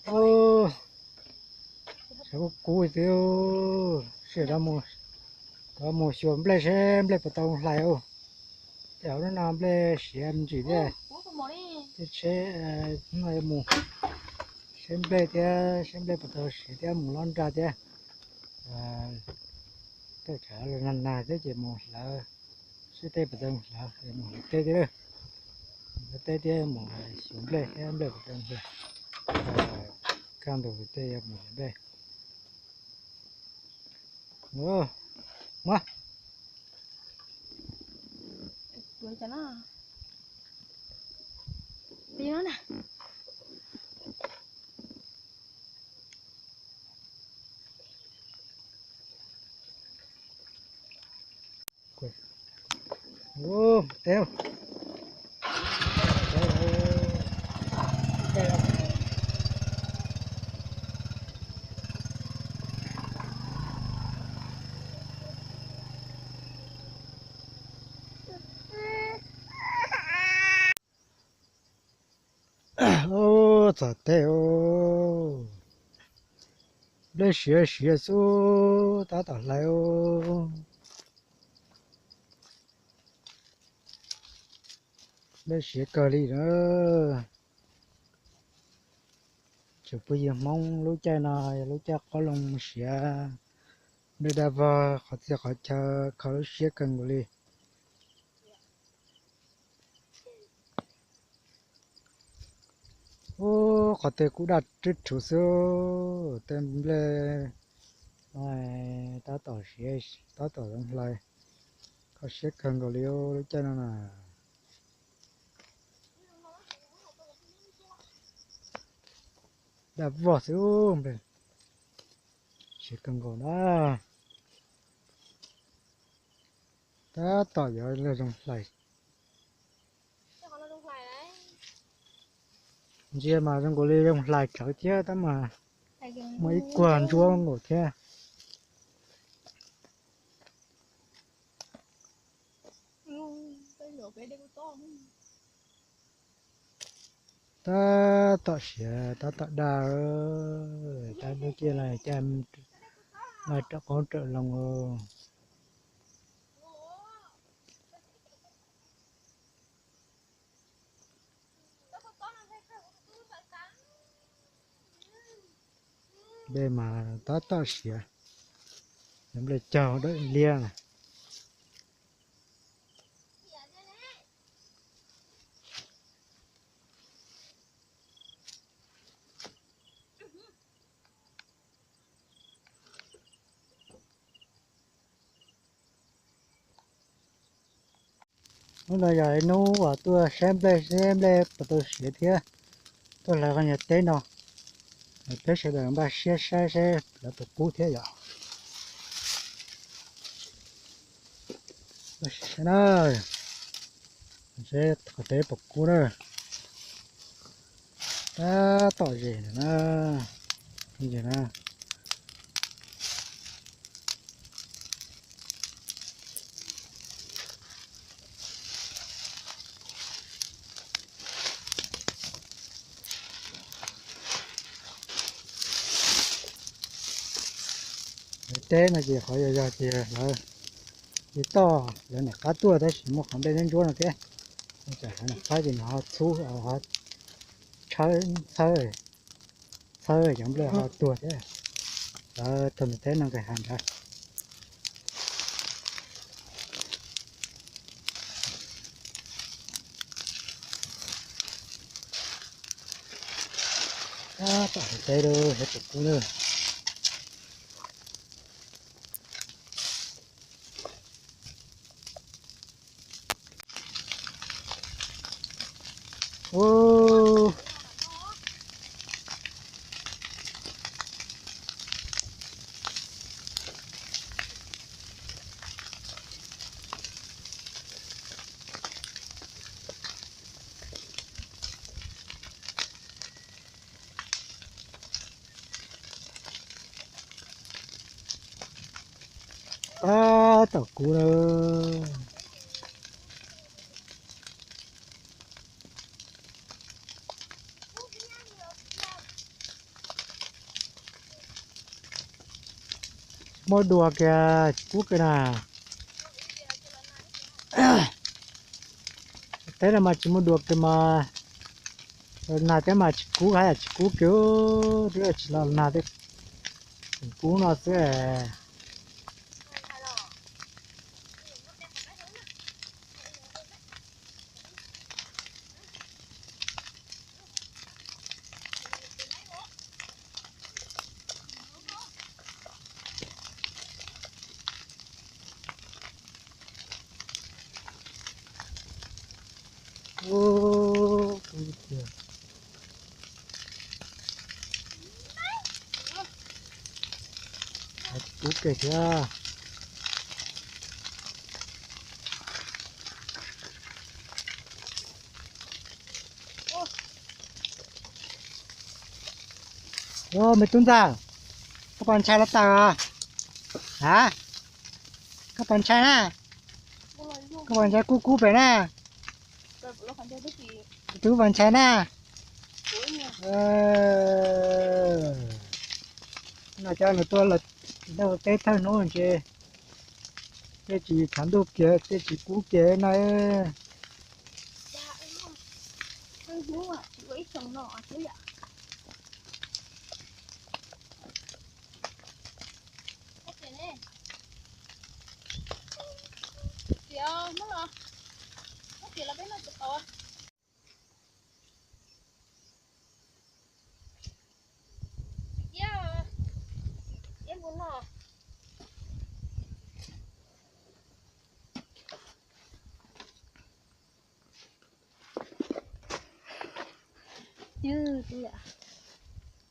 Ub, sab kub kub xwb. Sawv daws mus xyuas nplej seb nplej puas tau hlais ub. Tej hauv lub no nplej siav me ntsis thiab. Tej tsheb no yuav mus seb nplej thiab, seb nplej puas tau siav thiab mus lob nra thiab. Tej tshav los nag nag thiab ces mus hlawv, seb tej puas tau hlawv, mus hlawv teb thiab. Hlawv teb thiab mus xyuas nplej thiab nplej puas tau hlais. Kaj ntug tej yuav mus hlawv nplej. Muab Ub, txog teb ub. Nplej siav siav xwb, tab tom hlais ub. Nplej siav kawg li na. Tseem pub yig Hmoob lub caij no yog lub caij qob loo siav, nplej daj vog qhov txhia qhov chaw kho lub siab kawg nkaus li. Ub, qhov twg kuj daj rwb rhuv xwb, tej nplej tab tom siav, tab tom zoo hlais, kho siab kawg nkaus li lub caij no na. Daj vog xwb, siav kawg nkaus na. Tab tom yuav zoo hlais. Ntsia mas zoo nkaus li zoo hlais tsawv thiab tab mas muaj ib kuag ntsuab nkaus thiab. Tab tom siav tab tom daj, tab lub caij no caij mas raum qoob raum loo. Nplej mas tab tom siav, nplej caug dawm liab na. Hnub no yog ib hnub uas tuaj saib nplej seb nplej puas tau siav thiab tuaj hlawv qhov nyuag teb no. Peb sawv daws npaj siab saib seb lawv puas kub thiab yom. Saib na, seb qhov teb puas kub na. Tab tom zem na, zem na. Teb no ces qhov yog yog tias lawv, ces toj lawv niam qab tuaj tab sis muaj qhov nplej ntsuab ntsuab no thiab. Tsam hov niam qab ces nws ho txhub, ho txhawb, txhawb cov nplej ho tuag thiab. Lawv thaum nws teb no nkawd has ntawd. Tab tom teb lawm, teb puas kub lawm. Ub. Tab tom kub lawm. Muaj dua kiag tsis kub kiag na. Teb no mas tsis muaj dua kiag mas, nag teb mas tsis kub hab yam tsis kub kiag, twb tsis los nag teb, tseem kub no xwb. Kub kiag thiab. Ua me tub ntxawg, koj pom ntshai los tawm os? Ha, koj pom ntshai na? Koj pom ntshai kub kub pem na? Twb pom ntshai na. No cov nws tuaj los teb thawj hnub ntshe tej tsis tshav ntuj kiag, tej tsis kub kiag na.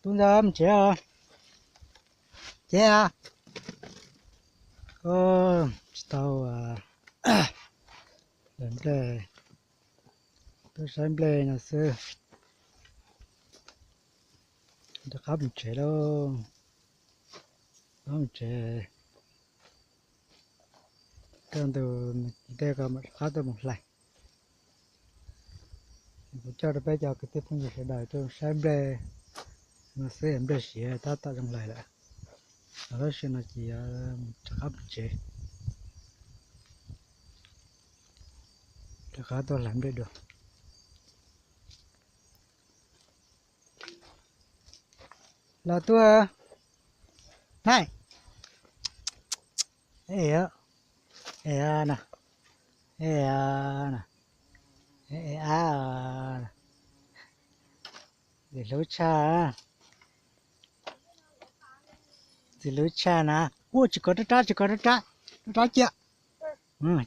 Tub ntxawg mus tsev os. Tsev os. Tsis tau lawm nplej, tuaj saib nplej no xwb. Rov qab mus tsev lauj. Rov qab mus tsev. Kaj ntug ntej ko mam rov qab tuaj mus hlais. Kuv coj rau peb cov kwv tij phooj ywg sawv daws tuaj saib nplej no xwb, nplej siav tab tom zoo hlais lawm. Los tab sis no ces rov qab mus tsev, rov qab tuaj hlais nplej dua. Los tuaj na. E, e, na. E, na. E, a. Ntxim hlub tshaj, ntxim hlub tshaj na. Ua tsis kov rab rab, tsis kov rab rab, rab rab cia.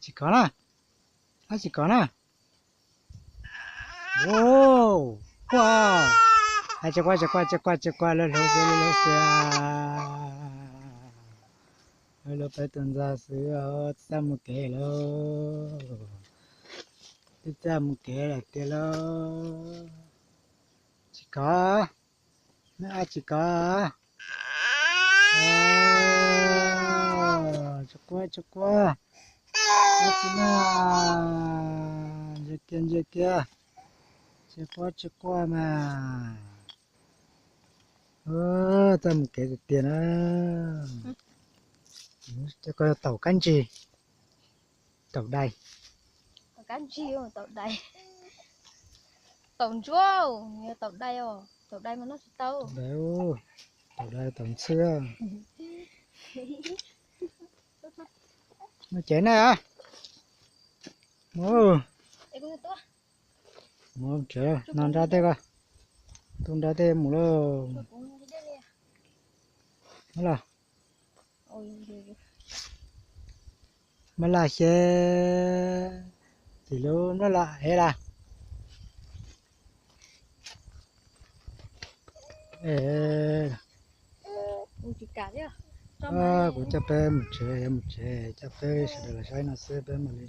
Tsis kov na, rab tsis kov na. Quaj, tsis quaj, tsis quaj, tsis quaj, tsis quaj, lub hlub xwb, lub hlub xwb. Lub hlub peb tus ntxawg xwb, txaj muag kev lawm, twb txaj muag kev lawm tiag lauj. Tsis kov, neb a tsis kov. Tsis quaj, tsis quaj, tsis quaj, ntsia kiag, ntsia kiag, tsis quaj, tsis quaj mas. Txaj muag kev tiag tiag na. Cov ko taum kab ntsig, taum dais. Taum kab ntsig, taum dais. Taum ntsuab, taum dais os, taum dais mas noj tsis tau. Taum dais, taum dais, taum ntxhwb. Mus tsev na. Mus tsev, no nrad tej ko, tu nrad tej mus lauj. Los, mas lam xyem, tim lub noj lam ev las. Kuv coj peb mus tsev, yuav mus tsev, coj peb sawv daws los saib no xwb, peb mam li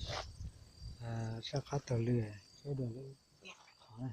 saj qab taug lw, saib dua lwm qhov na.